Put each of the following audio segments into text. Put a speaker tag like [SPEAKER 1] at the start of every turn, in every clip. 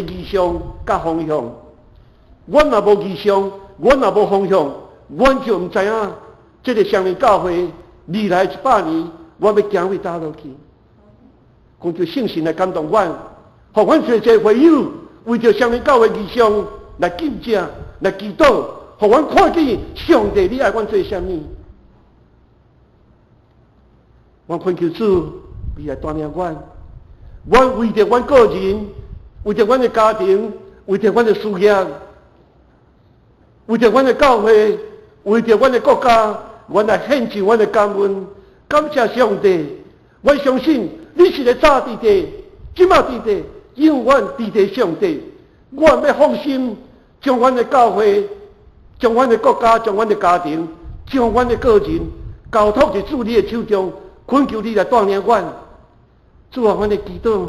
[SPEAKER 1] 的異象佮方向。阮若無異象，阮若無方向，阮就毋知影這个雙連教會未來100年，我欲行去佗落去。講求聖神來感動阮，予阮濟濟會友為著雙連教會異象來禁食、來祈禱，予阮看見上帝你愛阮做啥物。我懇求主，你來帶領阮。阮為著阮個人，為著阮的家庭，為著阮的事業，為著阮的教會，為著阮的國家，阮來獻上阮的感恩，感謝上帝。阮相信你是咧早佇地，這馬佇地，永遠佇地上帝。阮欲放心，將阮的教會，將阮的國家，將阮的家庭，將阮的個人，交託佇主你的手中，懇求你來帶領阮。主啊，阮的祈禱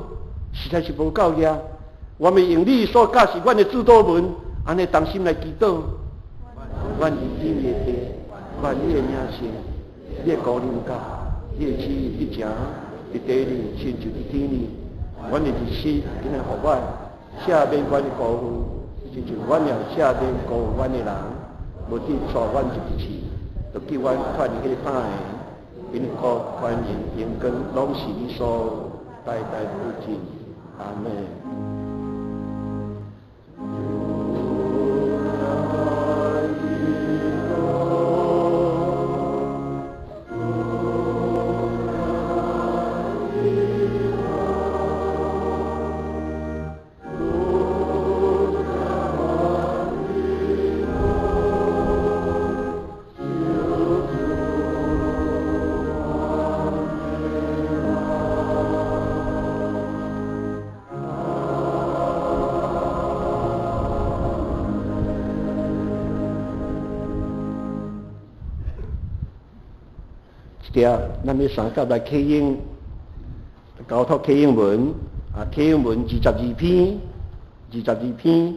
[SPEAKER 1] 實在是無夠力，我們用你所教示阮的主禱文，按呢同心來祈禱。願你天的地，願你的名聖，你的國臨到，你的旨意得成，佇地裡親像佇天裡。阮的日食今日予阮，赦免阮的過犯，親像阮也赦免過犯阮的人，無得帶阮入去試，著救阮脫離彼個歹的。因為國權榮榮光攏是你所有，代代不盡。阿們。這咱欲三甲來啟應，交託啟應文啊，啟應文二十二篇，二十二篇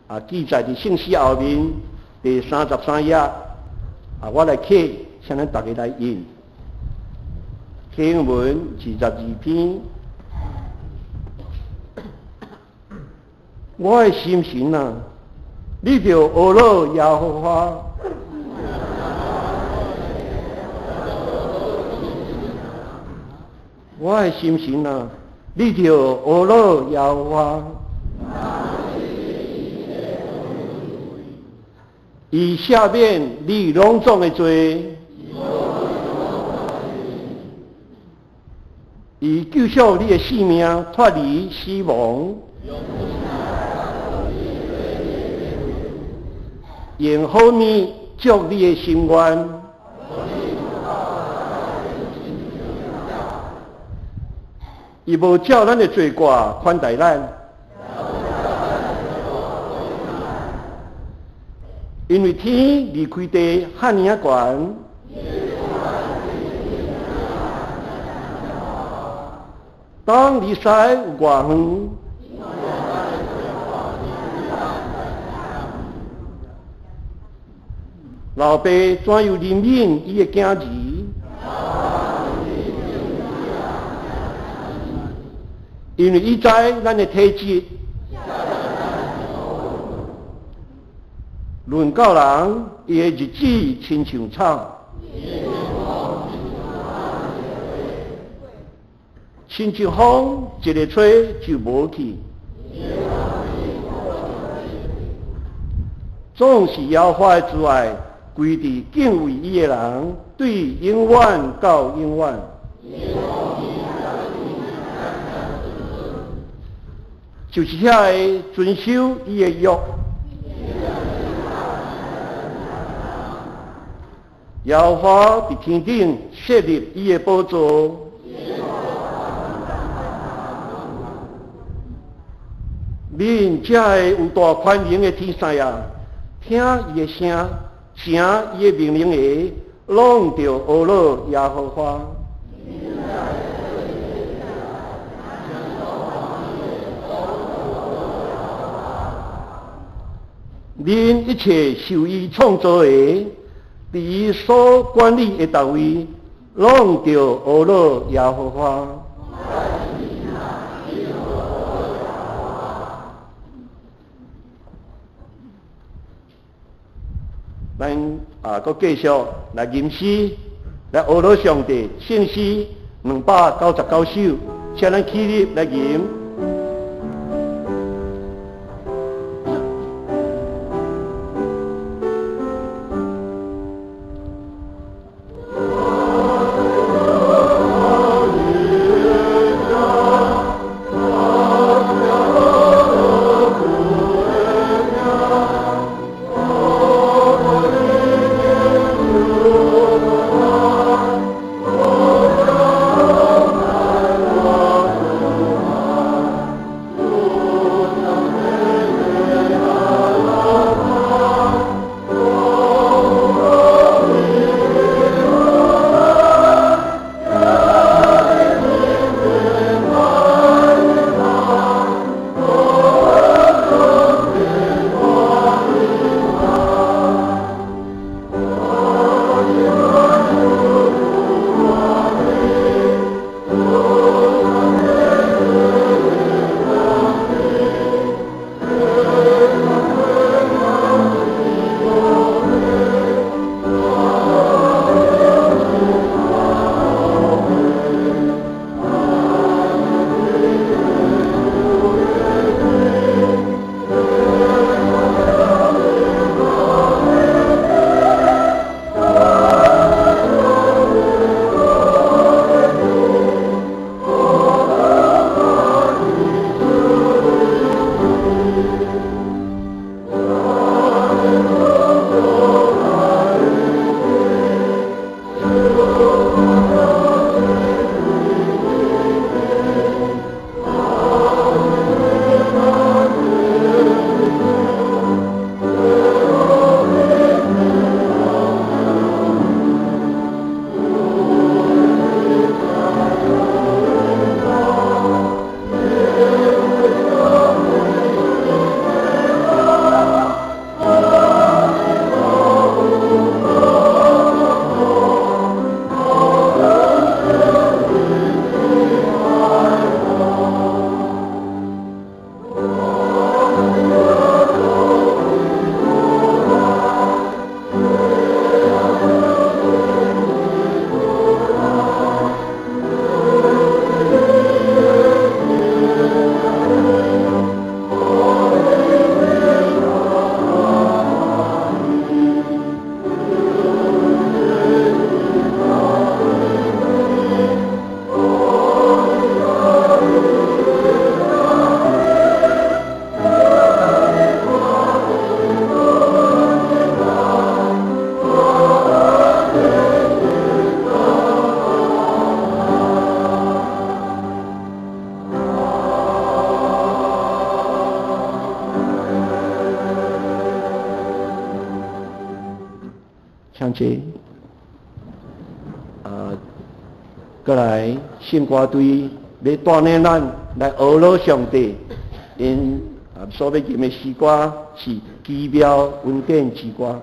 [SPEAKER 1] 啊，記載佇聖詩後面第33頁啊，我來啟，請咱逐家來印。啟應文二十二篇，我的心神啊，你著呵咾耶和華。我的心神啊，你著呵咾耶和華。伊赦免你攏總的罪，伊救贖你的性命，脫離死亡。用好物足你的心願。伊無照咱的罪過款待咱，因為天離開地遐爾仔懸，東離西有偌遠？老爸怎樣憐憫伊的囝兒？因為伊知咱的體質。論到人，伊的日子親像草，親像風一个吹就無去。總是耶和華的慈愛歸佇敬畏伊的人，對永遠到永遠。就是遐个遵守伊的約。耶和華佇天頂設立伊的寶座。恁遮个有大權能的天使啊，聽伊的聲，成伊的命令的，攏著呵咾耶和華。恁一切受伊創造的，佇伊所管理的單位，攏著呵咾耶和華。咱啊，閣繼續來吟詩，來學羅上帝聖詩299首，請咱起立來吟。請坐。過來聖歌隊欲帶領咱來學羅上帝，𪜶所欲吟的詩歌是奇妙恩典之歌。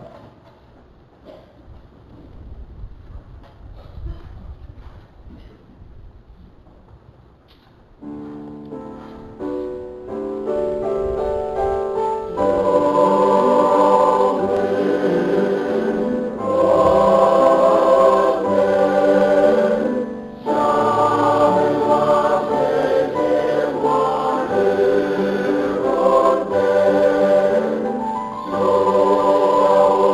[SPEAKER 2] Oh.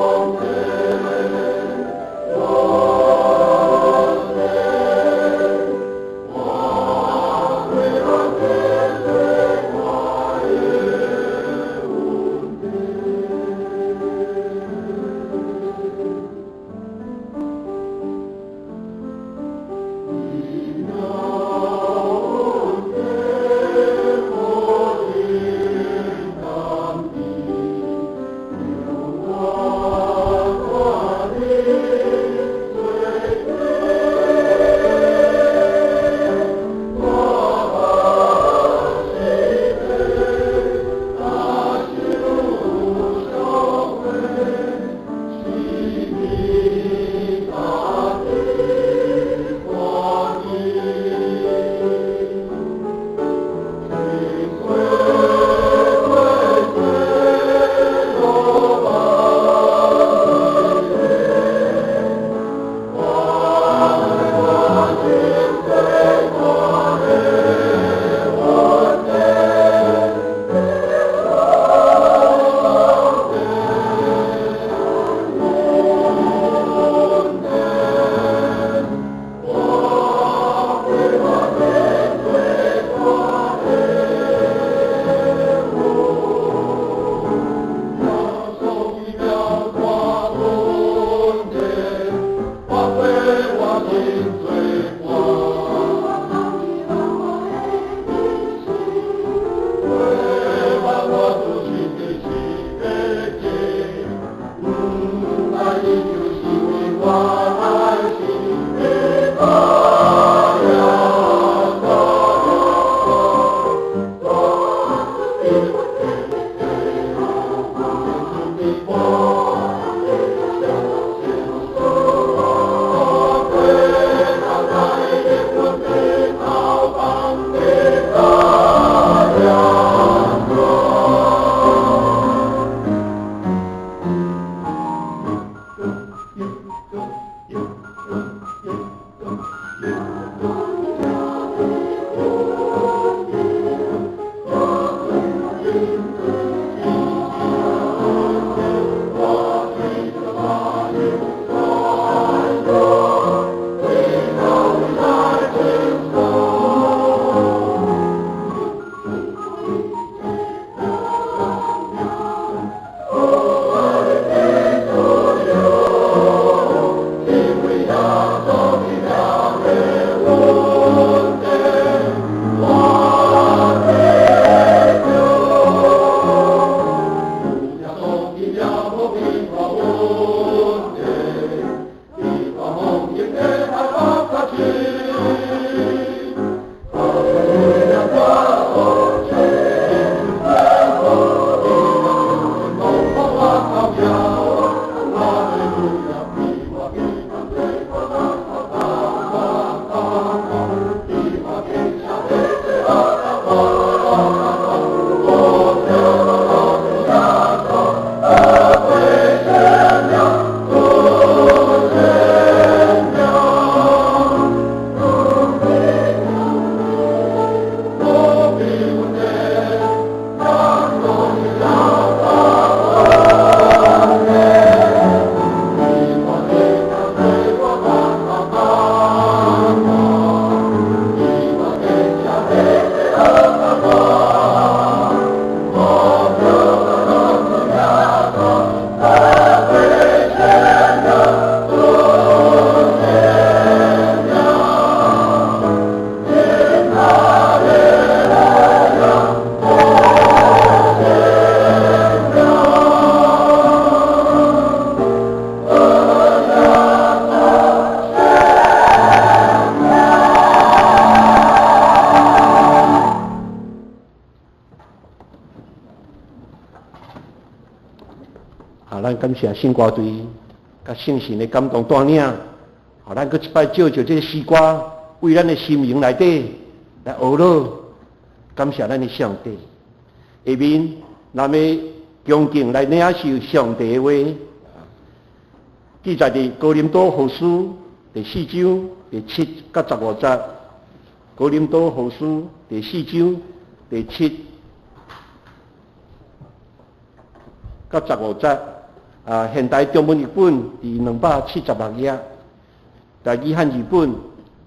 [SPEAKER 1] 啊，咱感謝聖歌隊佮聖神的感動帶領，予咱閣一擺借著這个詩歌，為咱的心靈內底來學樂，感謝咱的上帝。下面咱欲恭敬來領受上帝的話，記載佇哥林多後書第四章第七佮15節。哥林多後書第四章第七佮15節。啊，現代中文譯本佇276頁，台語漢字本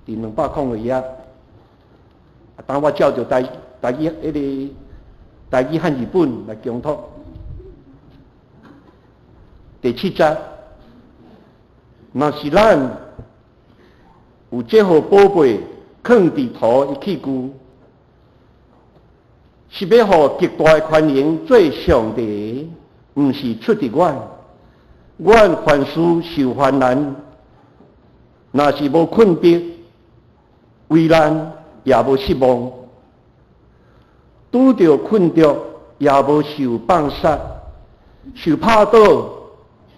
[SPEAKER 1] 佇202頁。啊，等我照著台台語彼个台語漢字本來恭讀。第七節，若是咱有這號寶貝囥佇土的器具，是欲予極大的權能做上帝，毋是出佇阮。阮凡事受患難，若是無困迫、為難，也無失望；拄著困著，也無受放殺；受拍倒，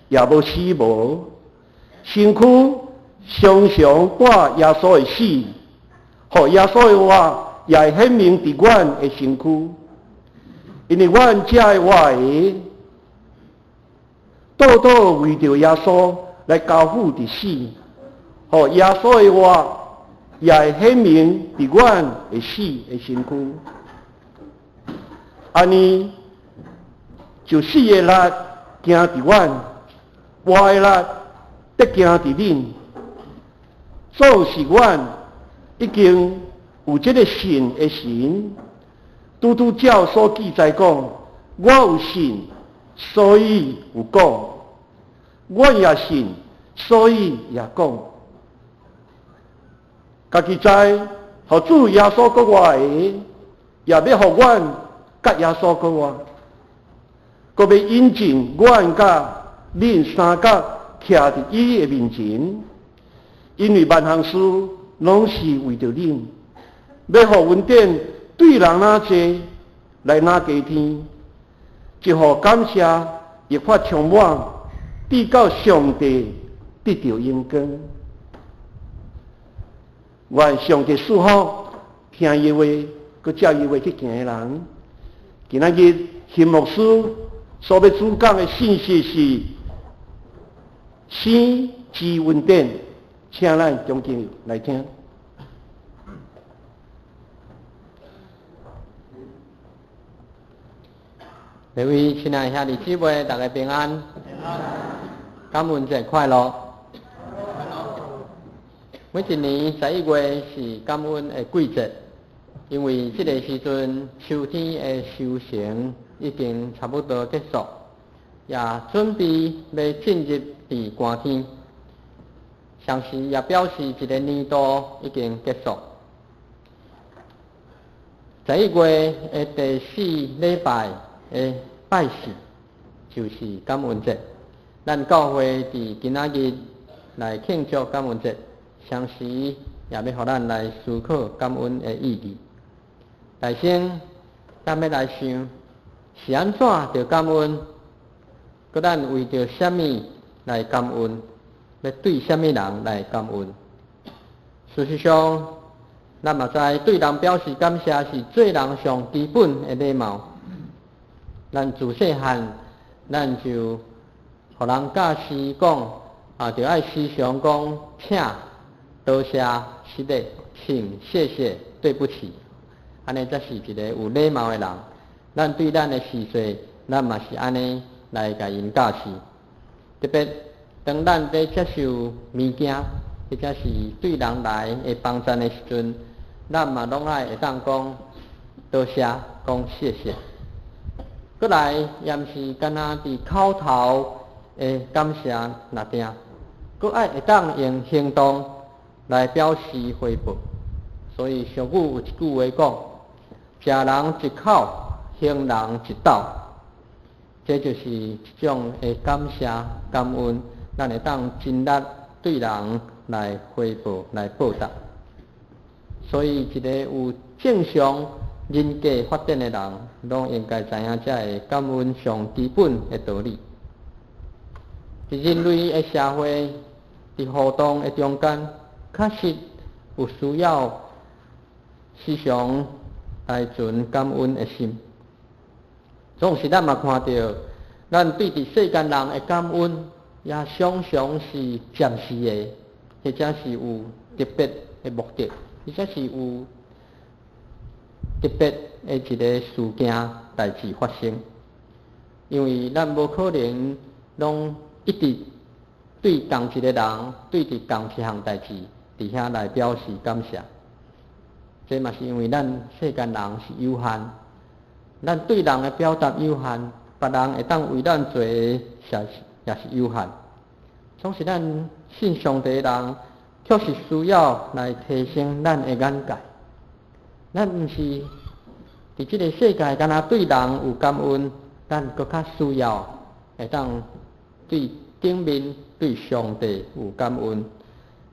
[SPEAKER 1] 也無死無。身軀常常帶耶穌的死，予耶穌的活也會顯明佇阮的身軀，因為阮這會活的，倒倒為著耶穌來交付佇死，予耶穌的活也會顯明佇阮的死的身軀。按呢，就死的力行佇阮，活的力得行佇恁。總是阮已經有這个信的神，拄拄照所記載講，我有信，所以有講；我也信，所以也講。家己知，予主耶穌閣活的，也欲予阮佮耶穌閣活，閣欲引進阮佮恁相佮徛佇伊的面前。因為萬項事攏是為著恁，欲予恩典對人若濟，來若加添，就予感謝愈發充滿，直到上帝得著榮光。願上帝賜福聽伊話，閣照伊話去行的人。今仔日邢牧師所欲主講的信息是生之恩典。請咱恭敬來聽。
[SPEAKER 2] 各位親愛兄弟姊妹，大家平安，感恩節快樂。每一年11月是感恩的季節，因為這個時陣秋天的收成已經差不多結束，也準備欲進入佇寒天。同時也表示一个年度已經結束。11月的第四禮拜的拜四就是感恩節，咱教會佇今仔日來慶祝感恩節，同時也欲予咱來思考感恩的意義。大先，咱欲來想是按怎著感恩，閣咱為著啥物來感恩？欲對啥物人來感恩？事實上，咱嘛知對人表示感謝是做人上基本的禮貌。咱自細漢，咱就予人教示講，啊，就愛時常講請、多謝、失禮、請、謝謝、對不起，按呢才是一个有禮貌的人。咱對咱的序細，咱嘛是按呢來共𪜶教示。特別當咱佇接受物件，或者是對人來的幫贊的時陣，咱嘛攏愛會當講多謝，講謝謝。閣來，也毋是干焦佇口頭的感謝爾定，閣愛會當用行動來表示回報。所以俗語有一句話講：食人一口，還人一斗。這就是一種的感謝感恩。咱會當盡力對人來回報、來報答。所以，一個有正常人格發展的人，攏應該知影這个感恩上基本的道理。佇人類的社會，佇互動的中間，確實有需要時常來存感恩的心。總是咱嘛看著，咱對佇世間人的感恩，也常常是暫時的，或者是有特別的目的，或者是有特別的一个事件代誌發生。因為咱無可能攏一直對仝一个人，對佇仝一項代誌，佇遐來表示感謝。這嘛是因為咱世間人是有限，咱對人的表達有限，別人會當為咱做的也是有限。總是咱信上帝的人，確實需要來提升咱的眼界。咱毋是佇這个世界，干焦對人有感恩，咱閣較需要會當對頂面對上帝有感恩，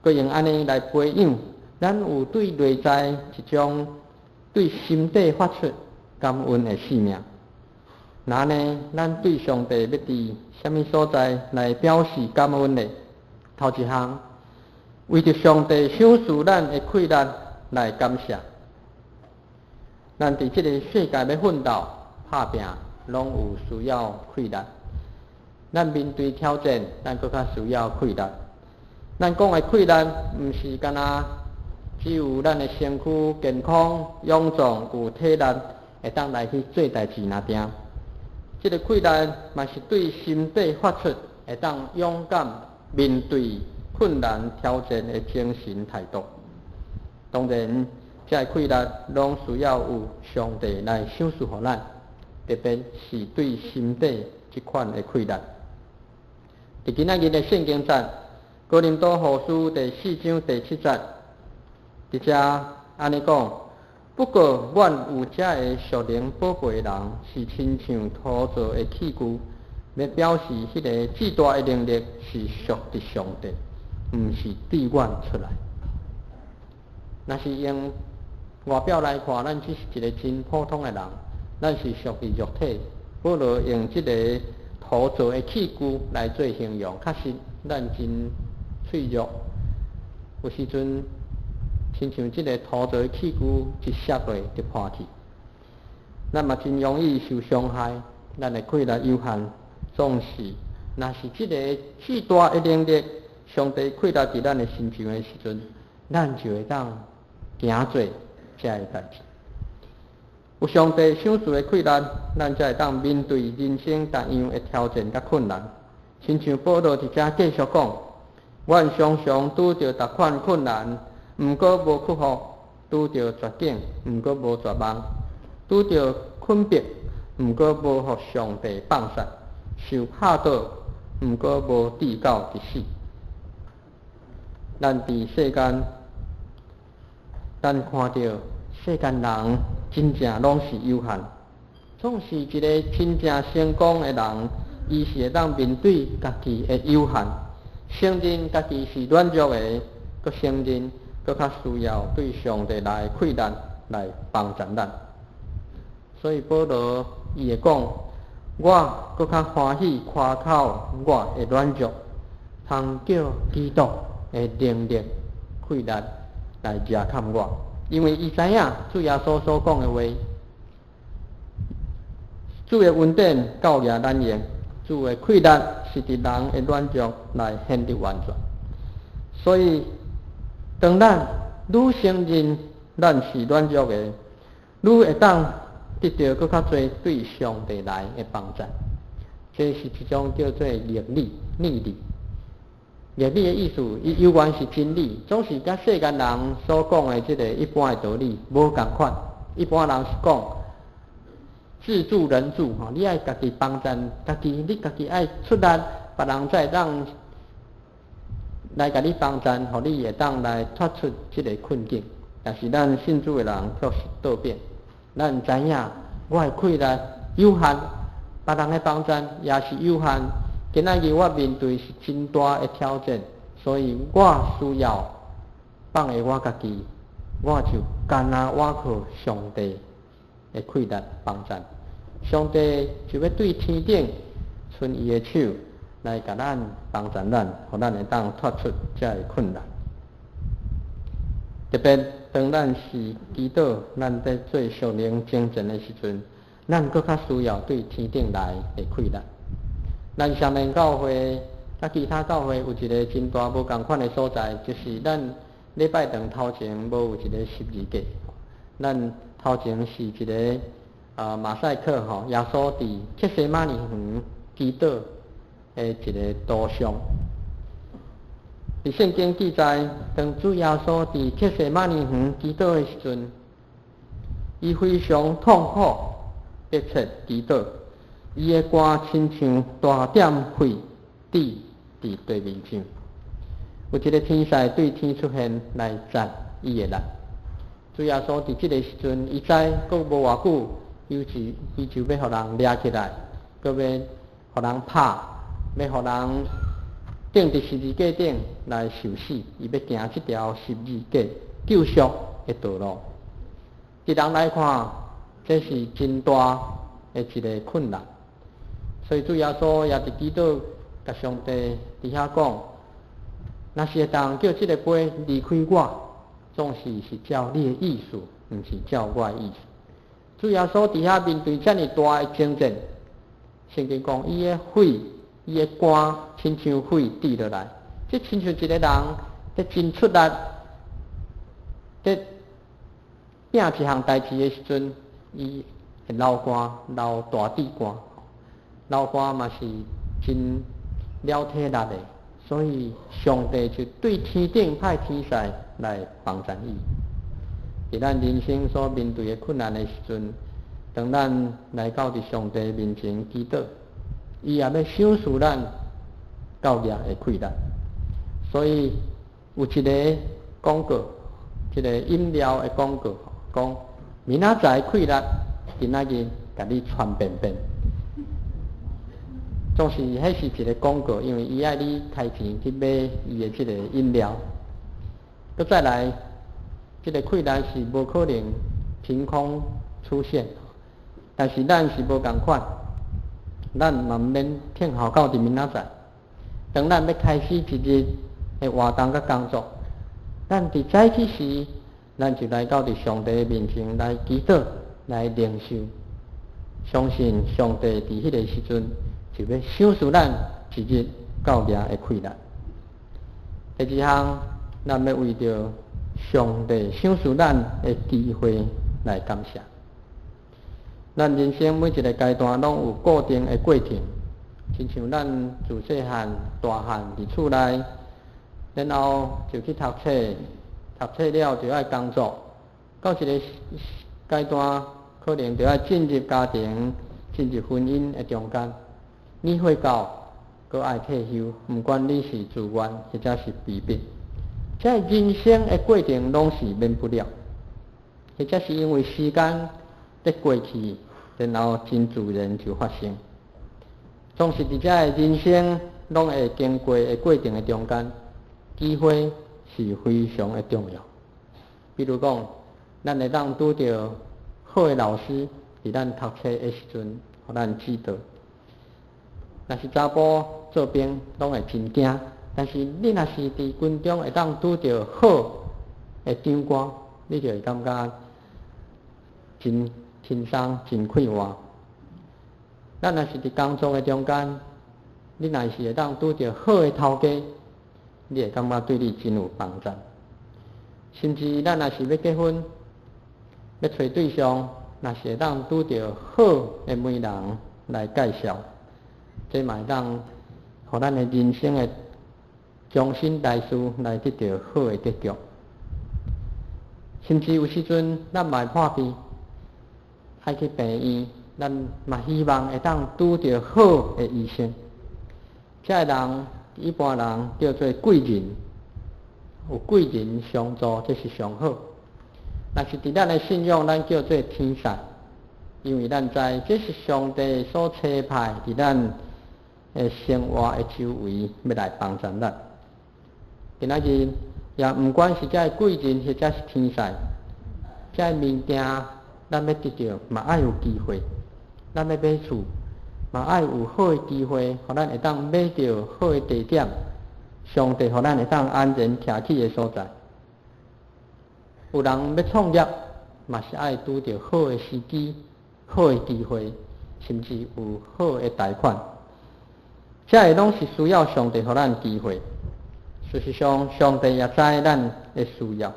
[SPEAKER 2] 閣用按呢來培養咱有對內在一種對心底發出感恩的性命。若按呢，咱對上帝欲佇啥物所在來表示感恩呢？頭一項，為著上帝賞賜咱的氣力來感謝。咱佇這个世界欲奮鬥、拍拚，攏有需要氣力。咱面對挑戰，咱閣較需要氣力。咱講的氣力，毋是干焦只有咱的身軀健康、勇壯、有體力，會當來去做代誌爾定。這个氣力嘛是對心底發出會當勇敢面對困難挑戰的精神態度。當然，這个氣力攏需要有上帝來賞賜予咱，特別是對心底這款的氣力。佇今仔日的聖經節，哥林多後書第四章第七節，佇遮按呢講：不過，阮有這个屬靈寶貝的人，是親像土造的器具，欲表示彼个至大的能力是屬佇上帝，毋是對阮出來。若是用外表來看，咱只是一个真普通的人，咱是屬於肉體。保羅用這个土造的器具來做形容，確實咱真脆弱。有時陣，親像這个土造的器具一摔落就破去，咱嘛真容易受傷害。咱的氣力有限，總是若是這个至大的能力，上帝氣力佇咱的身上的時陣，咱就會當行做這个代誌。有上帝賞賜的氣力，咱才會當面對人生各樣的挑戰佮困難。親像保羅佇遮繼續講，阮常常拄著逐款困難，毋過無屈服；拄著絕境，毋過無絕望；拄著困迫，毋過無予上帝放殺；受拍倒，毋過無至到佇死。咱佇世間，咱看著世間人真正攏是有限，總是一个真正成功的人，伊是會當面對家己的有限，承認家己是軟弱的，閣承認閣較需要對上帝來氣力來幫助咱。所以保羅伊會講：我閣較歡喜誇口我的軟弱，通叫基督的能力氣力來遮蓋我。因為伊知影主耶穌所講的話，主的恩典夠額咱用，主的氣力是佇人的軟弱來顯得完全。所以，當咱愈承認咱是軟弱的，愈會當得著閣較濟對上帝來的幫助。這是一種叫做逆理、逆理。逆理的意思，伊猶原是真理，總是佮世間人所講的這个一般的道理無仝款。一般人是講自助人助，吼，你愛家己幫贊家己，你家己愛出力，別人才會當來共你幫贊，予你會當來脫出這个困境。但是咱信主的人卻是倒變，咱知影我的氣力有限，別人的幫贊也是有限。今仔日我面對是真大的挑戰，所以我需要放下我家己，我就干焦倚靠上帝的氣力幫贊。上帝就欲對天頂伸伊的手來共咱幫助咱，予咱會當脫出這个困難。特別當咱是祈禱，咱佇做屬靈征戰的時陣，咱閣較需要對天頂來的氣力。咱雙連教會佮其他教會有一个真大無仝款的所在，就是咱禮拜堂頭前無有一個十字架。咱頭前是一个馬賽克吼，耶穌佇客西馬尼園祈禱的一个圖像。佇聖經記載，當主耶穌佇客西馬尼園祈禱的時陣，伊非常痛苦，迫切祈禱，伊的汗親像大點血滴佇地面上。有一个天使對天出現來載伊的力。主耶穌佇這个時陣，伊知閣無偌久，伊就欲予人掠起來，閣欲予人拍，欲予人釘佇十字架頂來受死，伊欲行這條十字架救贖的道路。佇人來看，這是真大的一个困難。所以主耶穌也佇祈禱，共上帝佇遐講：若是會當叫這个杯離開我，總是是照你的意思，毋是照我的意思。主耶穌佇遐面對遮爾大的爭戰，聖經講伊的血、伊的汗，親像血滴落來，這親像一个人佇真出力，佇拼一項代誌的時陣，伊會流汗，流大滴汗，流汗嘛是真了體力的，所以上帝就對天頂派天使來幫助伊。佇咱人生所面對的困難的時陣，當咱來到佇上帝面前祈禱，伊也欲賞賜咱夠額的氣力。所以有一个廣告，一个飲料的廣告，講明仔載氣力，今仔日共你傳便便。總是彼是一个廣告，因為伊愛你開錢去買伊的這个飲料。閣再來，這个氣力是無可能憑空出現，但是咱是無仝款，咱嘛毋免聽候到佇明仔載。當咱欲開始一日的活動佮工作，咱佇早起時，咱就來到佇上帝面前來祈禱、來靈修，相信上帝佇彼个時陣就欲賞賜咱一日夠額的氣力。第二項，咱欲為著上帝賞賜咱的機會來感謝。咱人生每一个階段攏有固定的過程，親像咱自細漢大漢佇厝內，然後就去讀冊，讀冊了就愛工作，到一个階段可能就愛進入家庭、進入婚姻的中間。年歲到，閣愛退休，毋管你是自願或者是被逼，這人生的過程攏是免不了，或者是因為時間佇過去，然後真自然就發生。總是佇這个人生攏會經過的過程的中間，機會是非常的重要。比如講，咱會當拄著好的老師，佇咱讀冊的時陣，予咱指導。若是查埔做兵，攏會真驚。但是你若是佇軍中會當拄著好的長官，你就會感覺真輕鬆、真快活。咱若是佇工作的中間，你若是會當拄著好的頭家，你會感覺對你真有幫助。甚至咱若是欲結婚，欲揣對象，若是會當拄著好的媒人來介紹，這嘛會當予咱的人生的終身大事來得著好的結局。甚至有時陣，咱嘛會破病，愛去病院，咱嘛希望會當拄著好的醫生。這个人一般人叫做貴人，有貴人相助，這是上好。若是佇咱的信仰，咱叫做天使，因為咱知這是上帝所差派佇咱的生活的周圍，欲來幫助咱。今仔日也毋管是這个貴人或者是天使，這个物件咱欲得著嘛愛有機會。咱欲買厝，嘛愛有好的機會，予咱會當買著好的地點，上帝予咱會當安然徛起的所在。有人欲創業，嘛是愛拄著好的時機、好的機會，甚至有好的貸款。這个攏是需要上帝予咱機會。事實上，上帝也知咱的需要，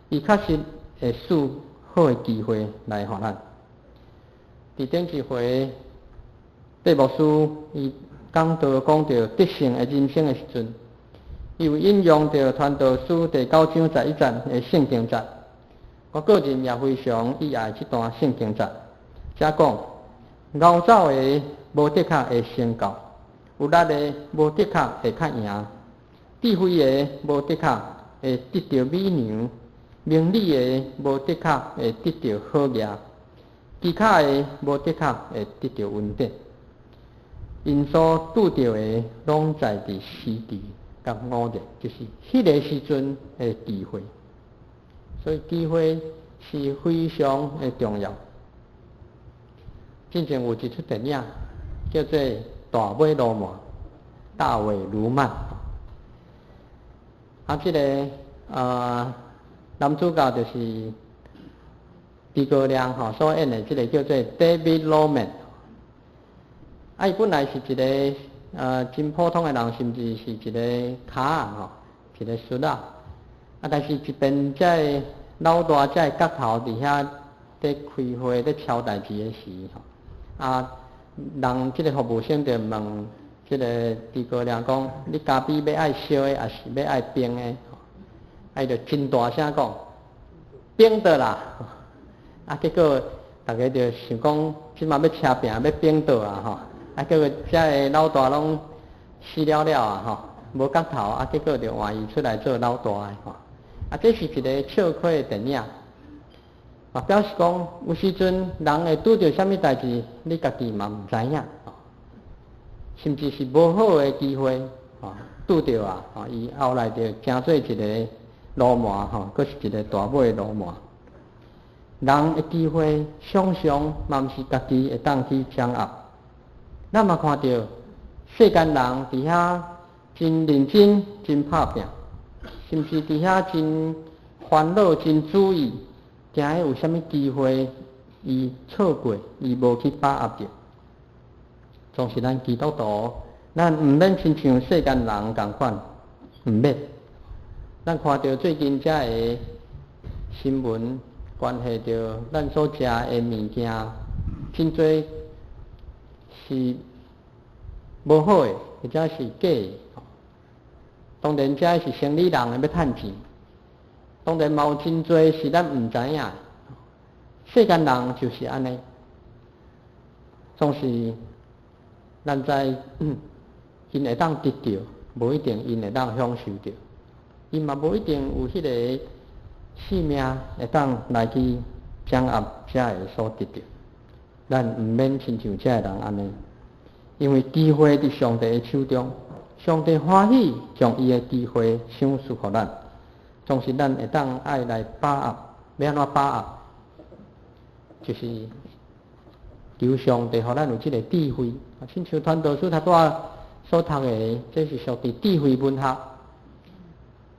[SPEAKER 2] 伊確實會賜好的機會來予咱。佇頂一回，戴牧師伊講道講著得勝的人生的時陣，伊有引用著傳道書第九章十一節的聖經節。我個人也非常喜愛這段聖經節。遮講，𠢕走的無的確會成就，有力的無的確會較贏，智慧的無的確會得著美娘，明理的無的確會得著好業，機巧的無的確會得著恩典。𪜶所拄著的，攏在佇時辰佮五日，就是彼个時陣的機會。所以機會是非常的重要。進前有一齣電影叫做《大尾鱸鰻》，大尾鱸鰻。啊，這个男主角就是諸葛亮吼所演的這个叫做 David Loman。啊，伊本來是一个真普通的人，甚至是一个跤仔吼，一个卒仔。啊，但是一邊這个老大這个角頭佇遐佇開會、佇敲代誌的時吼，啊，人這个服務生就問這个諸葛亮講：你咖啡欲愛燒的，抑是欲愛冰的？啊，伊就真大聲講：冰的啦！啊，結果逐家就想講，這馬欲車拚欲冰倒啊吼！啊，結果遮个老大攏死了了啊吼，無角頭啊，結果就換伊出來做老大的吼。啊，這是一个笑詼的電影，嘛表示講有時陣人會拄著啥物代誌，你家己嘛毋知影，甚至是無好的機會，吼，拄著啊，吼，伊後來就成做一个鱸鰻吼，閣是一个大尾鱸鰻。人的機會常常嘛毋是家己會當去掌握。咱嘛看著世間人佇遐真認真、真拍拚，甚至佇遐真煩惱、真注意，驚伊有啥物機會，伊錯過，伊無去把握著。總是咱基督徒，咱毋免親像世間人仝款，毋免。咱看著最近遮个新聞，關係著咱所食的物件，真濟是無好的，或者是假的。當然，這是生理人的欲趁錢。當然，嘛有真濟是咱毋知影。世間人就是按呢，總是咱知𪜶會當得著，無一定𪜶會當享受著。𪜶嘛無一定有彼个性命會當來去掌握這个所得著。咱毋免親像這个人按呢，因為機會佇上帝的手中。上帝歡喜將伊的機會賞賜予咱，總是咱會當愛來把握，欲按怎把握？就是求上帝予咱有這个智慧。親像傳道書頭拄仔所讀的，這是屬佇智慧文學。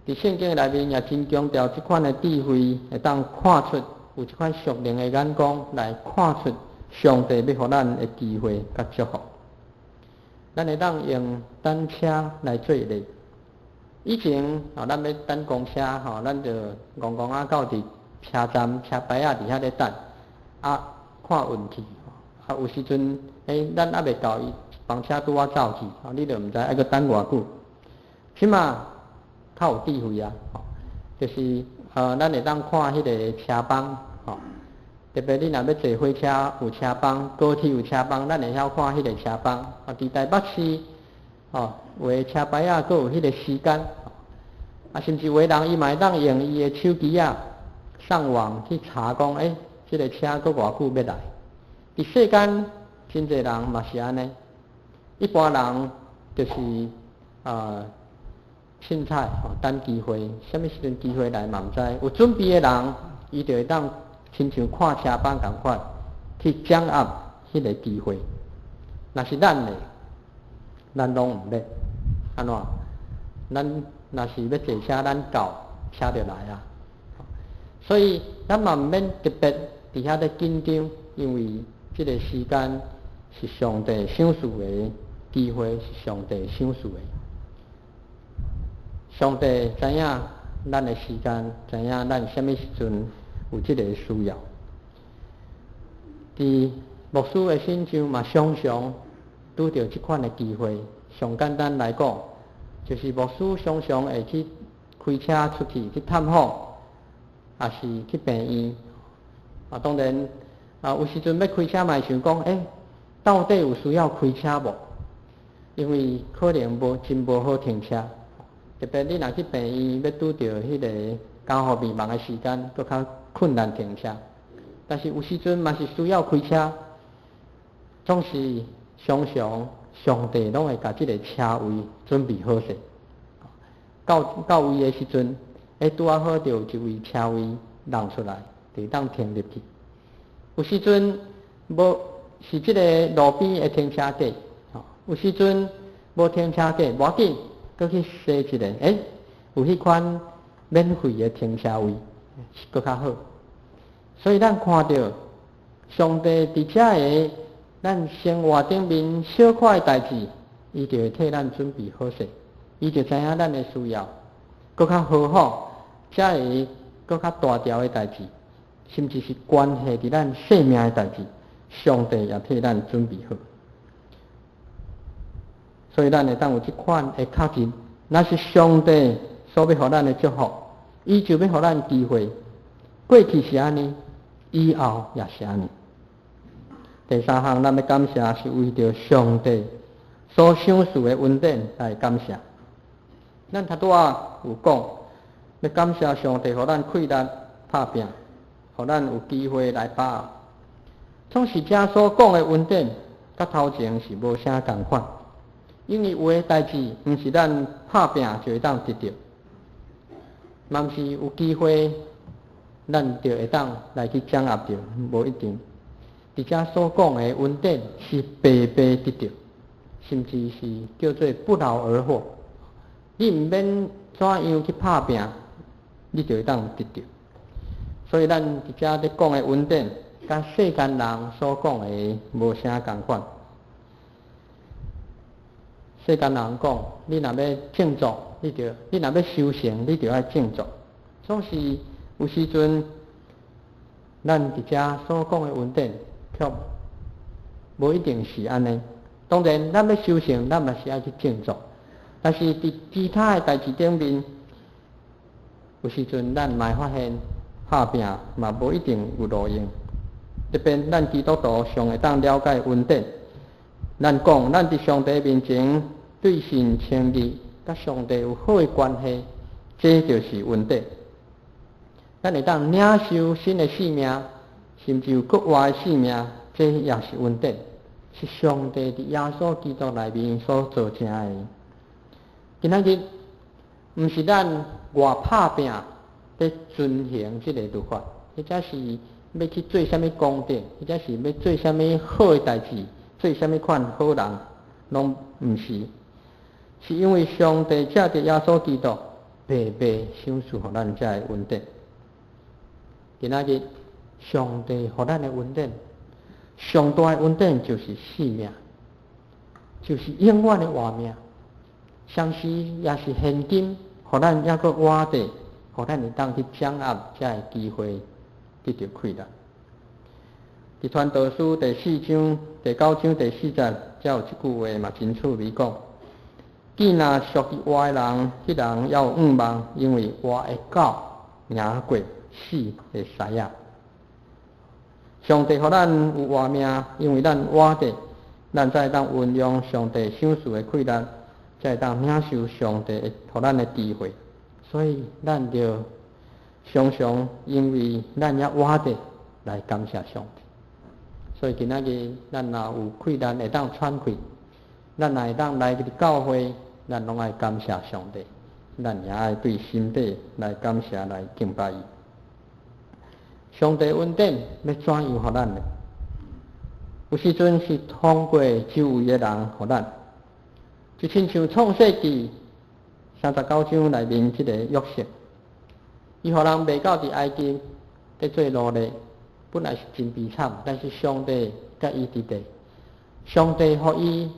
[SPEAKER 2] 佇聖經內面也真強調這款的智慧，會當看出有這款屬靈的眼光來看出上帝欲予咱的機會佮祝福。咱會當用等車來做例。以前吼，咱欲等公車吼，咱就戇戇仔到佇車站車牌仔佇遐咧等，啊，看運氣。啊，有時陣，咱猶未到，伊班車拄仔走去，啊，你就毋知愛閣等偌久。這馬較有智慧啊，就是咱會當看彼个車班，吼，特別你若欲坐火車有車班，高鐵有車班，咱會曉看彼个車班。啊，佇台北市，吼，有的車牌仔閣有彼个時間，啊，甚至有的人伊嘛會當用伊的手機仔上網去查講，這个車閣偌久欲來？佇世間真濟人嘛是按呢，一般人就是凊彩吼等機會，啥物時陣機會來嘛毋知。有準備的人，伊就會當親像看車班仝款去掌握彼个機會。若是咱的，咱攏毋免。按怎？咱若是欲坐車，咱到車就來啊。所以咱嘛毋免特別佇遐咧緊張，因為這个時間是上帝賞賜的機會，是上帝賞賜的。上帝知影咱的時間，知影咱啥物時陣有這个需要。佇牧師的身上嘛，常常拄著這款的機會。上簡單來講，就是牧師常常會去開車出去去探訪，抑是去病院。啊，當然啊，有時陣欲開車嘛會想講，欸，到底有需要開車無？因為可能無真無好停車。特別你若去病院，欲拄著彼个加護病房的時間，閣較困難停車。但是有時陣嘛是需要開車，總是常常上帝攏會共這个車位準備好勢。到到位的時陣，欸，拄仔好就有一位車位讓出來，就會當停入去。有時陣無是這个路邊的停車格，有時陣無停車格，無要緊，閣去踅一下，欸，有彼款免費的停車位，閣較好。所以咱看著上帝佇遮个咱生活頂面小可的代誌，伊就會替咱準備好勢，伊就知影咱的需要，閣較何況遮个閣較大條的代誌，甚至是關係佇咱性命的代誌，上帝也替咱準備好。所以咱會當有這款的確認，若是上帝所欲予咱的祝福，伊就欲予咱機會。過去是按呢，以後也是按呢。第三項，咱欲感謝是為著上帝所賞賜的恩典來感謝。咱頭拄仔有講，欲感謝上帝予咱氣力拍拚，予咱有機會來把握。總是遮所講的恩典，佮頭前是無啥仝款，因為有的代誌毋是咱拍拚就會當得著，嘛毋是有機會咱就會當來去掌握著，無一定。佇遮所講的恩典是白白得著，甚至是叫做不勞而獲。你毋免怎樣去拍拚，你就會當得著。所以咱佇遮咧講的恩典，佮世間人所講的無啥仝款。世間人講，你若欲振作，你若欲修成，你就愛振作。總是有時陣，咱佇遮所講的恩典，卻無一定是按呢。當然，咱欲修成，咱嘛是愛去振作。但是佇其他的代誌頂面，有時陣咱嘛會發現拍拚嘛無一定有路用。特別咱基督徒上會當了解恩典，咱講咱佇上帝面前對神稱義，佮上帝有好的關係，這就是恩典。咱會當領受新的生命，甚至有閣活的生命，這也是恩典，是上帝佇耶穌基督內面所造成的。今仔日毋是咱偌拍拚咧遵行這个律法，或者是欲去做啥物功德，或者是欲做啥物好的代誌，做啥物款好人，攏毋是，是因為上帝藉著耶穌基督白白賞賜予咱這个恩典。今仔日上帝予咱的恩典，上大的恩典就是生命，就是永遠的活命。同時也是現今，予咱猶閣活著，予咱會當去掌握這个機會，得著氣力。佇傳道書第四章第九章第四節，遮有一句話嘛真趣味講：見若屬於活的人，彼人猶有向望，因為活的狗贏過死的獅仔。上帝予咱有活命，因為咱活著，咱才會當運用上帝賞賜的氣力，才會當領受上帝予咱的智慧。所以，咱著常常因為咱猶活著來感謝上帝。所以今仔日咱若有氣力會當喘氣，咱若會當來佇教會，咱攏愛感謝上帝，咱也愛對心底來感謝來敬拜伊。上帝恩典欲怎樣予咱呢？有時陣是通過周圍的人予咱，就親像創世記39章內面這個約瑟，伊予人賣到佇埃及佇做奴隸，本來是真悲慘，但是上帝佮伊佇咧，上帝予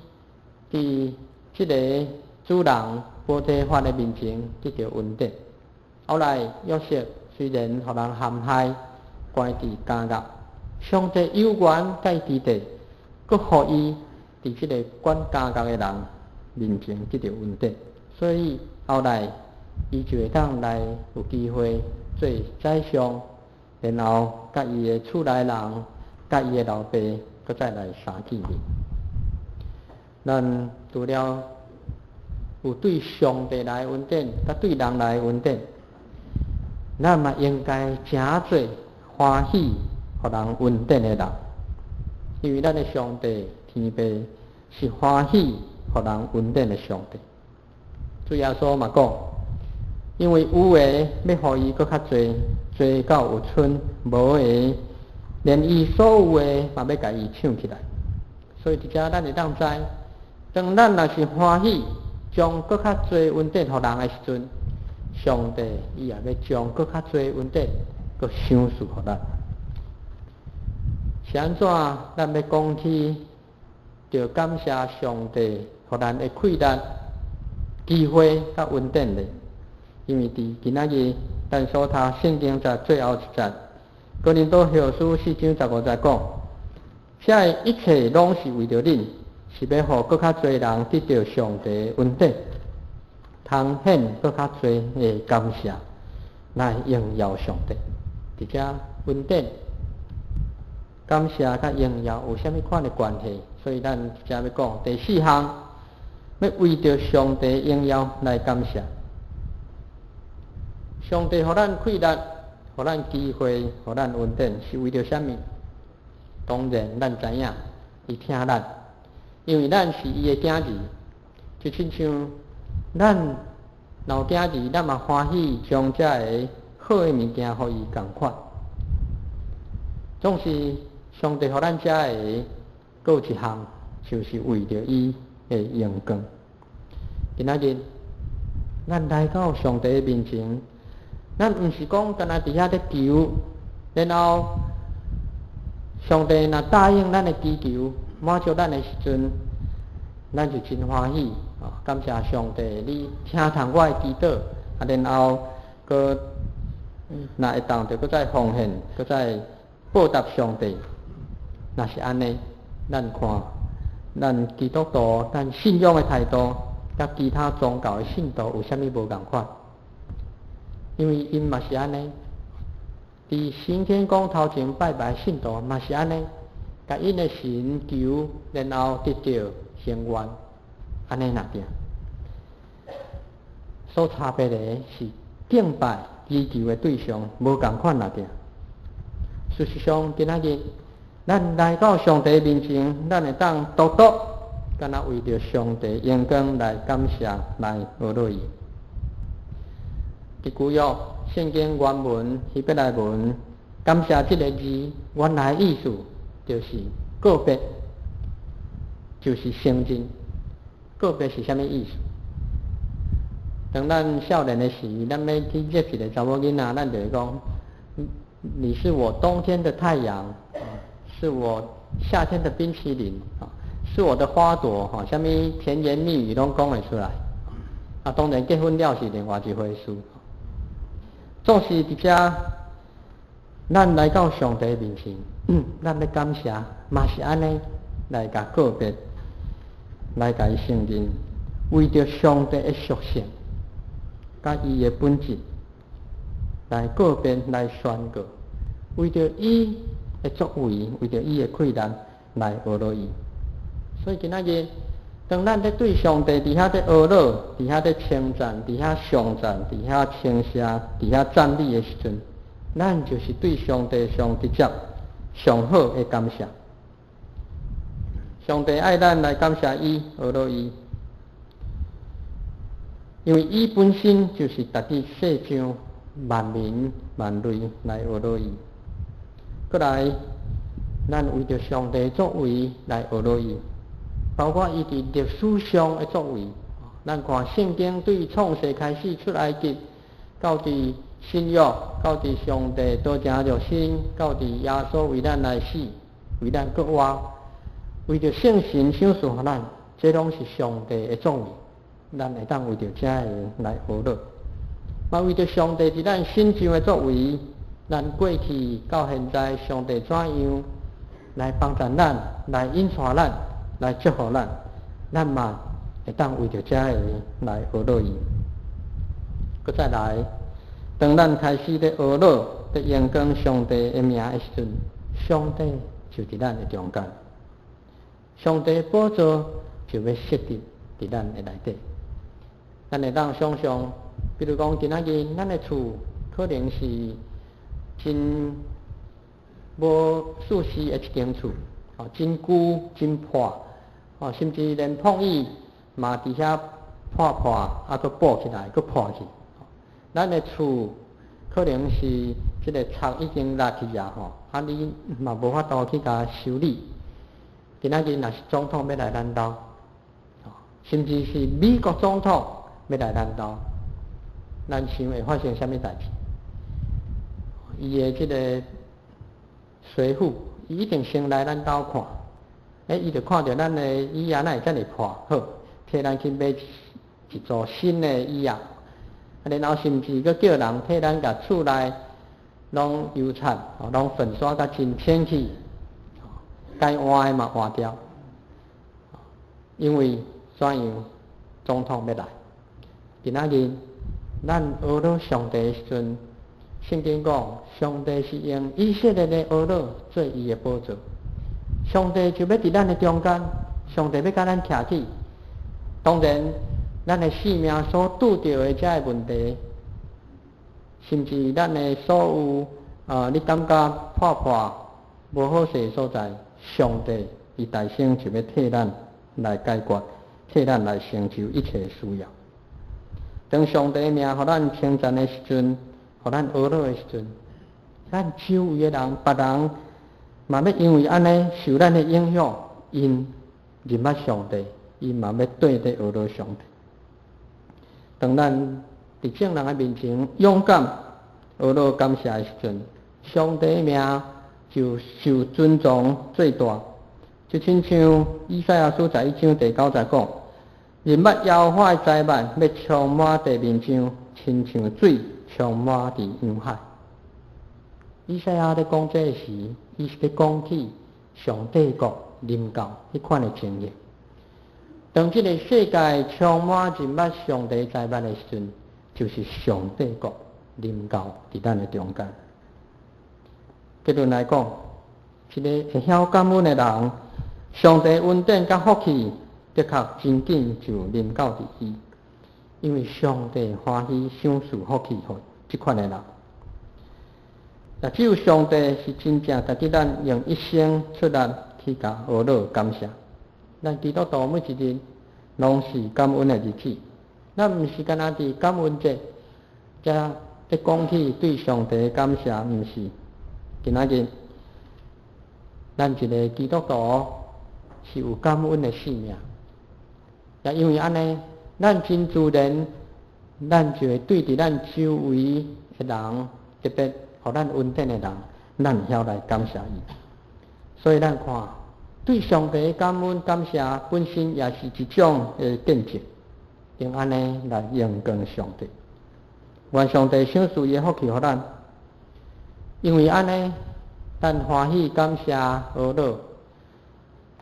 [SPEAKER 2] 伊佇這個主人波提乏的面前得著恩典。後來約瑟雖然予人陷害，關佇監獄，上帝猶原佮伊佇咧，閣予伊佇這個管監獄的人面前得著恩典，所以後來伊就會當來有機會做宰相，然後佮伊的厝內人、佮伊的老爸，閣再來相見面。咱除了有對上帝來恩典，佮對人來恩典，咱嘛應該誠做歡喜予人恩典的人，因為咱的上帝天父是歡喜予人恩典的上帝。主耶穌嘛講，因為有的欲予伊閣較濟，濟到有賰；無的，連伊所有的嘛欲共伊搶去來。所以佇遮咱會當知，當咱若是歡喜將閣較濟恩典予人的時陣，上帝伊也欲將閣較濟恩典閣賞賜予咱。是按怎？咱欲講起，著感謝上帝予咱的氣力、機會佮恩典咧。因為佇今仔日，咱所讀聖經節最後一節，哥林多後書4章15節講：這一切攏是為著恁，是欲予閣較濟人得著上帝的恩典，通獻閣較濟的感謝來榮耀上帝。佇遮恩典、感謝佮榮耀有啥物款的關係？所以咱佇遮欲講第四項，欲為著上帝榮耀來感謝。上帝予咱氣力，予咱機會，予咱恩典，是為著啥物？當然，咱知影，伊疼咱，因為咱是伊的囝兒，就親像咱老囝兒，咱嘛歡喜將這个好的物件予伊仝款。總是上帝予咱這个，閣有一項，就是為著伊的榮光。今仔日，咱來到上帝的面前，咱毋是講干焦佇遐咧求，然後上帝若答應咱的祈求，滿足咱的時陣，咱就真歡喜，感謝上帝，你聽從我的祈禱，啊，然後閣若會當就閣再奉獻，閣再報答上帝。若是按呢，咱看咱基督徒，咱信仰的態度，佮其他宗教的信徒有啥物無仝款？因為𪜶嘛是按呢，佇行天宮頭前拜拜信徒嘛是按呢，共𪜶的神求，然後得著成願，按呢爾。所差別的是敬拜祈求的對象無仝款爾。事實上，今仔日咱來到上帝面前，咱會當獨獨，敢若為著上帝榮光來感謝，來學落伊。佇舊約聖經原文希伯來文，感謝這个字原來意思就是告別，就是承認。告別是啥物意思？當咱少年的時，咱欲去約一个查某囡仔，咱就會講：你是我冬天的太陽，是我夏天的冰淇淋，是我的花朵，吼，啥物甜言蜜語攏講會出來。啊，當然結婚了是另外一回事。總是佇遮，咱來到上帝面前，咱欲感謝，嘛是按呢來共告別，來共伊承認，為著上帝的屬性，佮伊的本質來告別，來宣告，為著伊的作為，為著伊的氣力來學落伊。所以今仔日，當咱咧對上帝佇遐咧呵咾，佇遐咧稱讚，佇遐頌讚，佇遐稱謝，佇遐讚美的時陣，咱就是對上帝上直接、上好的感謝。上帝愛咱來感謝伊，呵咾伊，因為伊本身就是值得世上萬民萬類來呵咾伊。閣來，咱為著上帝作為來學落伊，包括伊佇歷史上的作為。咱看聖經對創世開始出埃及，到佇新約，到佇上帝道成肉身，到佇耶穌為咱來死，為咱閣活，為著聖神賞賜予咱，這攏是上帝的作為。咱會當為著這个來學落。嘛為著上帝佇咱身上的作為，咱過去到現在，上帝怎樣來幫助咱，來引帶咱，來祝福咱，咱嘛會當為著這个來學落伊。閣再來，當咱開始咧學落，咧榮光上帝的名的時陣，上帝就佇咱的中間，上帝的寶座就欲設立佇咱的內底。咱會當想像，比如講今仔日咱的厝可能是真無舒適的一間厝，哦，真舊真破，哦，甚至連碰椅嘛佇遐破破，啊，閣補起來，閣破去。咱的厝可能是這个賊已經落去啊，吼，啊，你嘛無法度去共修理。今仔日若是總統欲來咱兜，甚至是美國總統欲來咱兜，咱想會發生啥物代誌？伊的這个隨扈，伊一定先來咱兜看，欸，伊就看著咱的椅仔哪會遮爾破，好，替咱去買一組新的椅仔，啊，然後甚至閣叫人替咱共厝內攏油漆，攏粉刷甲真清氣，該換的嘛換掉，因為怎樣，總統欲來。今仔日咱學落上帝的時陣，聖經講，上帝是用以色列的呵咾做伊的寶座，上帝就欲佇咱的中間，上帝欲共咱徛起。當然，咱的性命所拄著的這个問題，甚至咱的所有啊，你感覺破破無好勢的所在，上帝伊大聲就欲替咱來解決，替咱來成就一切需要。當上帝的名予咱稱讚的時陣，予咱呵咾的時陣，咱周圍的人、別人嘛欲因為按呢受咱的影響，𪜶認捌上帝，伊嘛欲綴咧呵咾上帝。當咱佇眾人的面前勇敢呵咾感謝的時陣，上帝的名就受尊重最大。就親像以賽亞書十一章第九節講：認捌耶和華的災難，欲充滿地面上，親像水充滿佇洋海。以賽亞咧講這个時，伊是咧講起上帝國臨到彼款的情形。當這个世界充滿認捌上帝災難的時陣，就是上帝國臨到佇咱的中間。結論來講，一个會曉感恩的人，上帝恩典佮福氣，的確真緊就臨到佇伊，因為上帝歡喜賞賜福氣予這款的人。若只有上帝是真正值得咱用一生出力去共呵咾感謝。咱基督徒每一日攏是感恩的日子，咱毋是干焦佇感恩節才咧講起對上帝的感謝，毋是。今仔日，咱一个基督徒是有感恩的生命，也因為按呢，咱真自然，咱就會對佇咱周圍的人，特別予咱恩典的人，咱會曉來感謝伊。所以咱看，對上帝的感恩感謝本身也是一種的見證，用按呢來榮光上帝。願上帝賞賜伊的福氣予咱，因為按呢，咱歡喜感謝呵咾，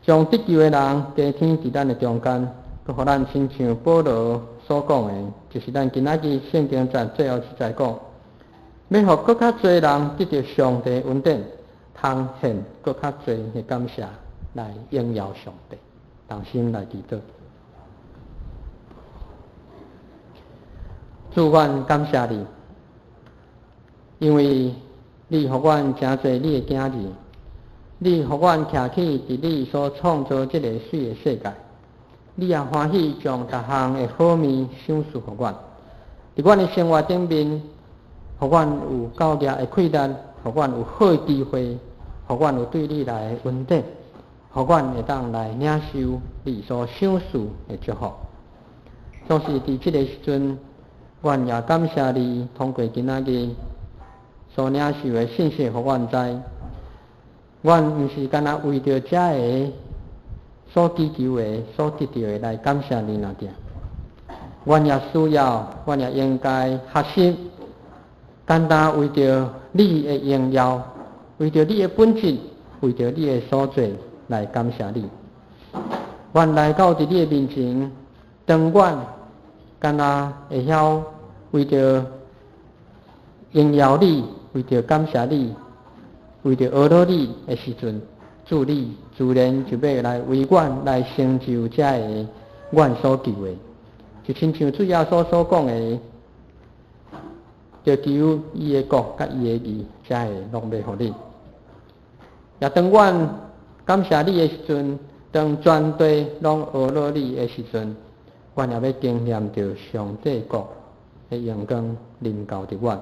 [SPEAKER 2] 將得救的人加添佇咱的中間，閣予咱親像保羅所講的，就是咱今仔日聖經節最後一節講，欲予閣較濟人得著上帝恩典，通獻閣較濟的感謝來榮耀上帝。同心來祈禱。主，阮感謝你，因為你予阮誠濟你的囝兒，你予阮徛起佇你所創造這個媠的世界，你也歡喜將逐項的好物賞賜予阮。佇阮的生活頂面，予阮有教業的氣力，予阮有好的機會，予予阮有對你來恩典，予阮會當來領受你所賞賜的祝福。總是佇這个時陣，阮也感謝你，通過今仔日所領受的信息，予阮知，阮毋是干焦為著這个所祈求的、所得著的來感謝你爾爾。阮也需要，阮也應該學習，單單為著你的榮耀，為著你的本質，為著你的所做來感謝你。阮來到佇你的面前，當阮敢若會曉為著榮耀你，為著感謝你，為著阿羅你的時陣，主你自然就欲來為阮來成就這个阮所求的。就親像主耶穌所講的，著求伊的國佮伊的義，這个攏欲予你。也當阮感謝你的時陣，當全地攏阿羅你的時陣，阮也欲經驗著上帝國的榮光臨到佇阮。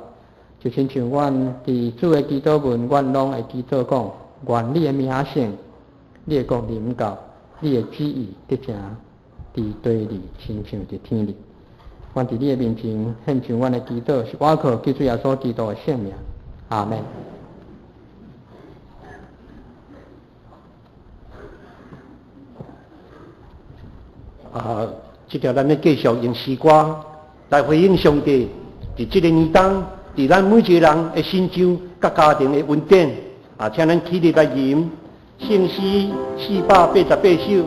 [SPEAKER 2] 就親像阮佇主的祈禱文，阮攏會祈禱講：願你的名聖，你的國臨到，你的旨意得成佇地裡，親像佇天裡。阮佇你的面前獻上阮的祈禱，是倚靠救主耶穌基督的聖名。阿們。
[SPEAKER 1] 啊，這條咱咧繼續用詩歌來回應上帝，佇這个年冬，佇咱每一个人的身上佮家庭的恩典。啊，請咱起立來吟聖詩488首。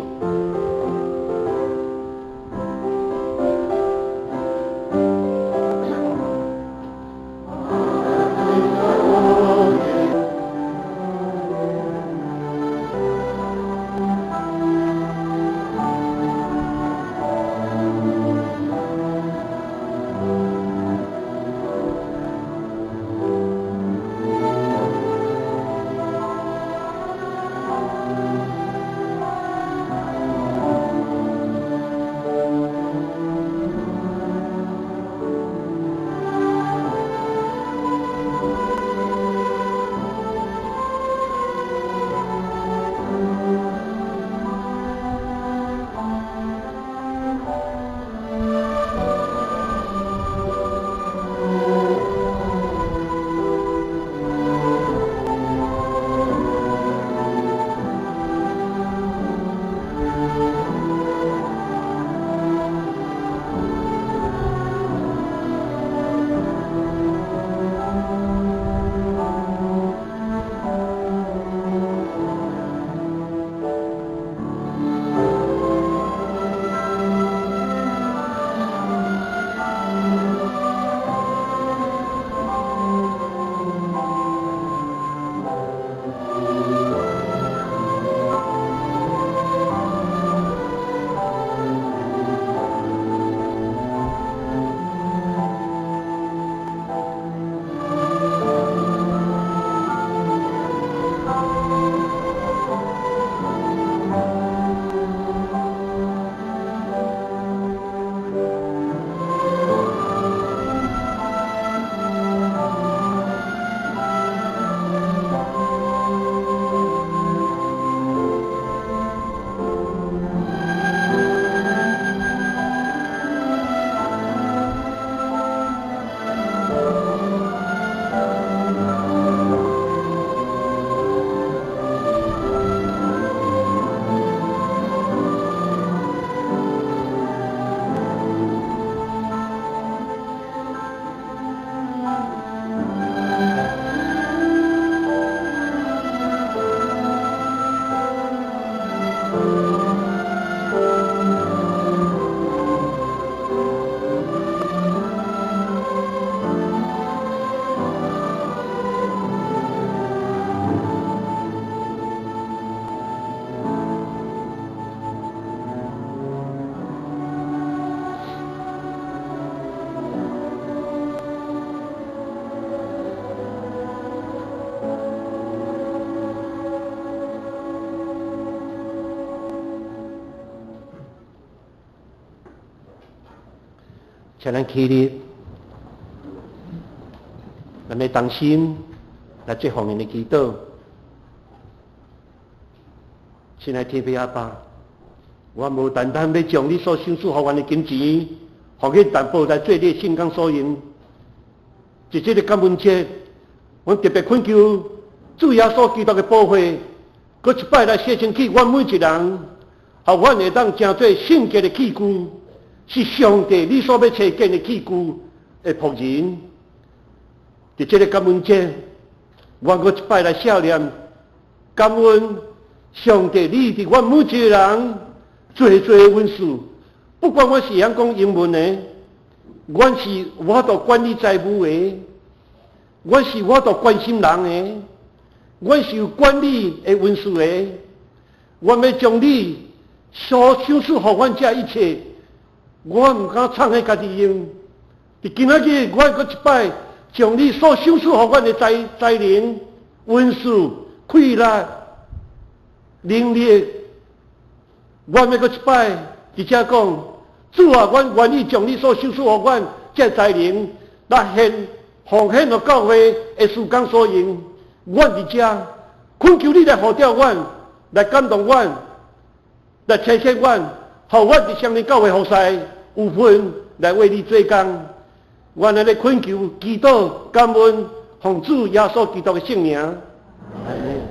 [SPEAKER 1] 請咱起立，咱欲同心來做奉獻的祈禱。親愛天父阿爸，我無單單欲將你所賞賜予阮的金錢，奉獻淡薄來做你的聖工所用。佇這个感恩節，阮特別懇求主耶穌基督的寶血，閣一擺來洗清氣阮每一人，予阮會當成做聖潔的器具，是上帝你所欲差遣的器具的僕人。佇這个感恩節，阮閣一擺來思念感恩上帝，你佇阮每一个人濟濟恩賜，不管阮是會曉講英文的，阮是有法度管理財務的，阮是有法度關心人的，阮是有管理的恩賜的，阮欲將你所賞賜予阮這一切，我毋敢藏彼家己用。佇今仔日，我閣一擺將你所賞賜予阮的才才能、恩賜、氣力、能力，我欲閣一擺佇遮講，主啊，阮願意將你所賞賜予阮這才能來獻奉獻予教會的事工所用。阮佇遮懇求你來呼召阮，來感動阮，來差遣阮，予阮佇雙連教會服侍有份來為你做工。阮按呢懇求、祈禱、感恩，奉主耶穌基督的聖名。阿們。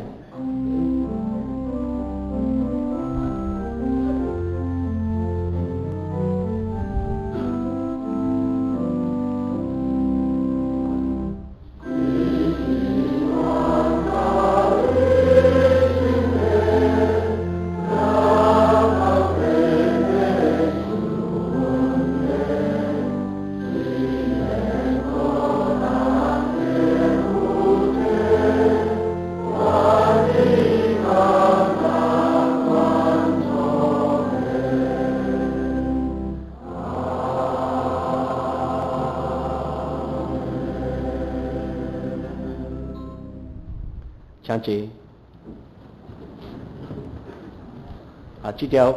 [SPEAKER 1] 請坐。啊，這條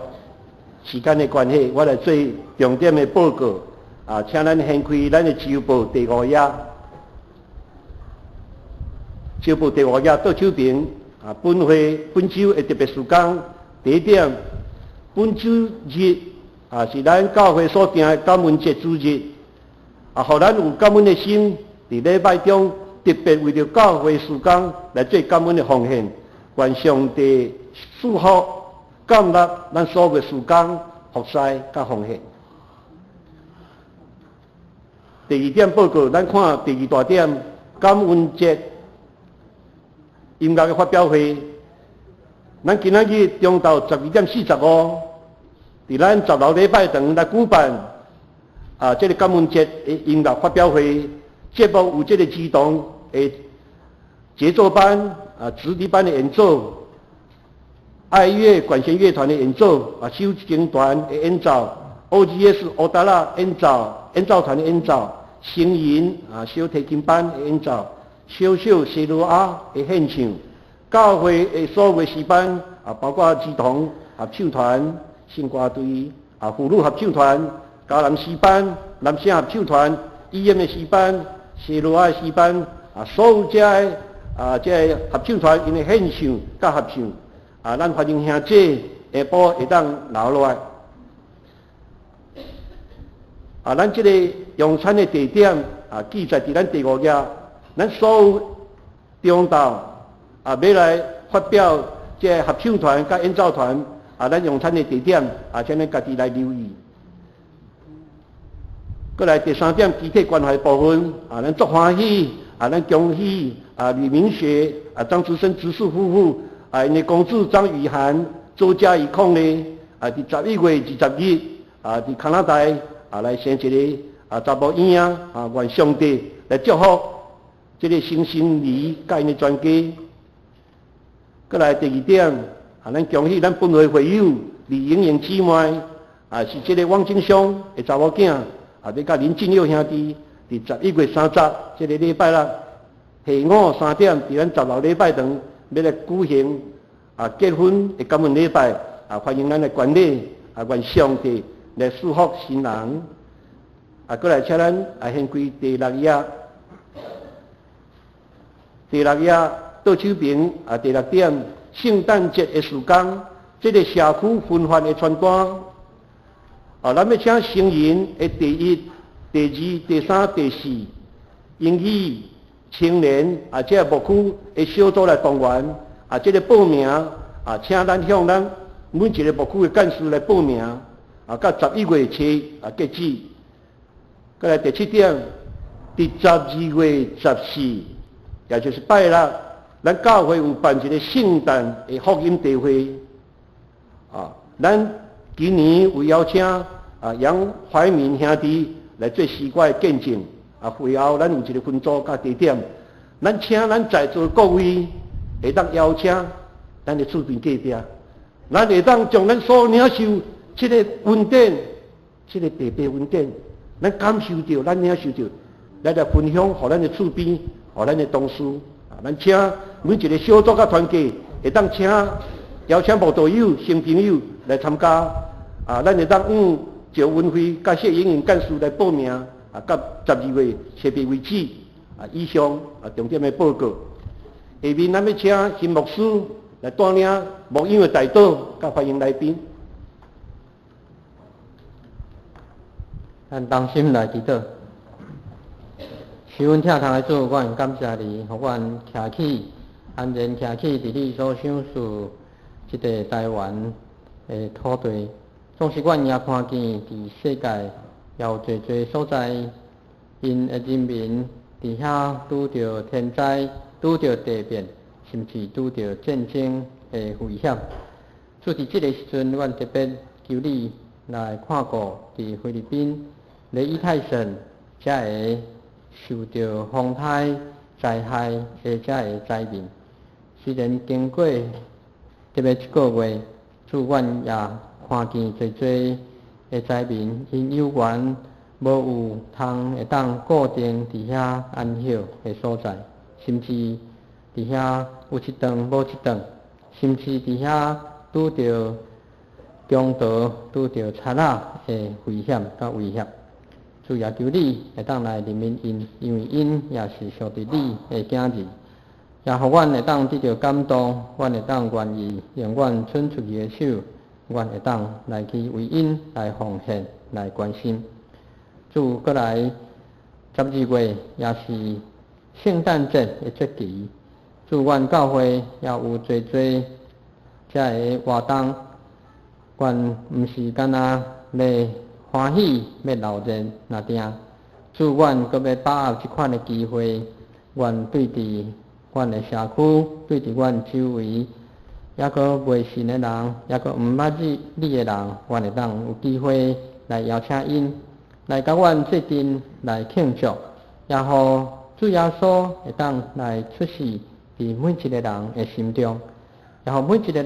[SPEAKER 1] 時間的關係，我來做重點的報告。啊，請咱掀開咱的週報第五頁，週報第五頁倒手邊。啊，本會本週的特別事工，第一點，本週日啊是咱教會所定的感恩節主日。啊，予咱有感恩的心，佇禮拜中特別為著教會事工來做感恩的奉獻，願上帝賜福感納咱所有的事工服侍佮奉獻。第二點報告，咱看第二大點，感恩節音樂的發表會。咱今仔日中晝12點45，佇咱十樓禮拜堂來舉辦啊，這个感恩節的音樂發表會。節目有這个兒童的節奏班啊、直笛班的演奏，愛樂管弦樂團的演奏啊、修行團的演奏，OGS 烏達拉演奏演奏團的演奏，成人啊小提琴班的演奏，小小西魯阿的獻唱，教會的所有詩班啊，包括兒童合唱團、聖歌隊啊、婦女合唱團、迦南詩班、男聲合唱團、EM 的詩班、西魯阿的詩班啊，所有這个啊，這个合唱團𪜶的獻唱佮合唱啊，咱歡迎兄弟下晡會當留落來。啊，咱這个用餐的地點啊，記載佇咱第五頁，咱所有中晝啊，欲來發表這个合唱團佮演奏團啊，咱用餐的地點啊，請咱家己來留意。過來第三點，肢體關懷部分啊，咱足歡喜啊，咱恭喜啊，呂明學啊，張志生執事夫婦啊，𪜶的公子張雨涵、周嘉怡控呢啊，佇11月20日啊，佇加拿大啊來生一个啊查某嬰仔啊，願上帝來祝福這个新生兒佮𪜶的全家。過來第二點啊，咱恭喜咱本會會友李瑩瑩姊妹啊，是這个汪金松的查某囝啊，欲佮林進佑兄弟佇11月30這个禮拜六下午3點，佇咱十樓禮拜堂欲來舉行啊結婚的感恩禮拜啊，歡迎咱的觀禮啊，願上帝來賜福新人啊，過來請咱啊掀開第六頁，第六頁倒手邊啊，第六點，聖誕節的事工，這个社區分發的傳單。啊，咱欲請成人的第一、第二、第三、第四英語青年啊，這個牧區的小組來動員啊，這个報名啊，請咱向咱每一个牧區的幹事來報名啊，到11月7啊截止。閣來第七點，佇12月14，也就是拜六，咱教會有辦一个聖誕的福音聚會啊，咱今年有邀請啊楊懷民兄弟來做詩歌的見證啊，會後咱有一个分組佮地點，咱請咱在座各位會當邀請咱的厝邊隔壁，咱會當將咱所領受這个恩典，這个特別恩典，咱感受著，咱領受著，咱來分享，予咱的厝邊，予咱的同事啊，咱請每一个小組佮團契會當請邀請慕道友、新朋友來參加啊，咱會當向趙文輝佮謝英穎幹事來報名啊，到12月7日為止啊，以上啊重點的報告。下面咱欲請新牧師來帶領牧養的代禱，佮歡迎來賓。
[SPEAKER 2] 咱同心來祈禱。賜阮疼痛的主，阮感謝你，予阮徛起，安然徛起佇你所賞賜這塊台灣的土地。總是阮也看見佇世界也有濟濟所在，𪜶的人民佇遐拄著天災、拄著地變，甚至拄著戰爭的危險。主佇這个時陣，阮特別求你來看顧佇菲律賓雷伊泰省遮个受著風颱災害的遮个災民。雖然經過特別一個月，主阮也看見濟濟的災民，𪜶猶原無有通會當固定佇遐安歇的所在，甚至佇遐有一頓無一頓，甚至佇遐拄著強盜、拄著賊仔的危險佮威脅。主也求你會當來憐憫𪜶，因為𪜶也是上帝你的囝兒，也予阮會當得著感動，阮會當願意用阮伸出去的手，阮會當來去為𪜶來奉獻、來關心。主閣來12月也是聖誕節的節期，主阮教會也有濟濟遮个活動，阮毋是干焦欲歡喜欲鬧熱爾定，主阮閣欲把握這款的機會，阮對佇阮的社區，對佇阮周圍，猶閣袂信的人，猶閣毋捌你你的人，阮會當有機會來邀請𪜶來佮阮做陣來慶祝，也予主耶穌會當來出世佇每一个人的心中，也予每一个人。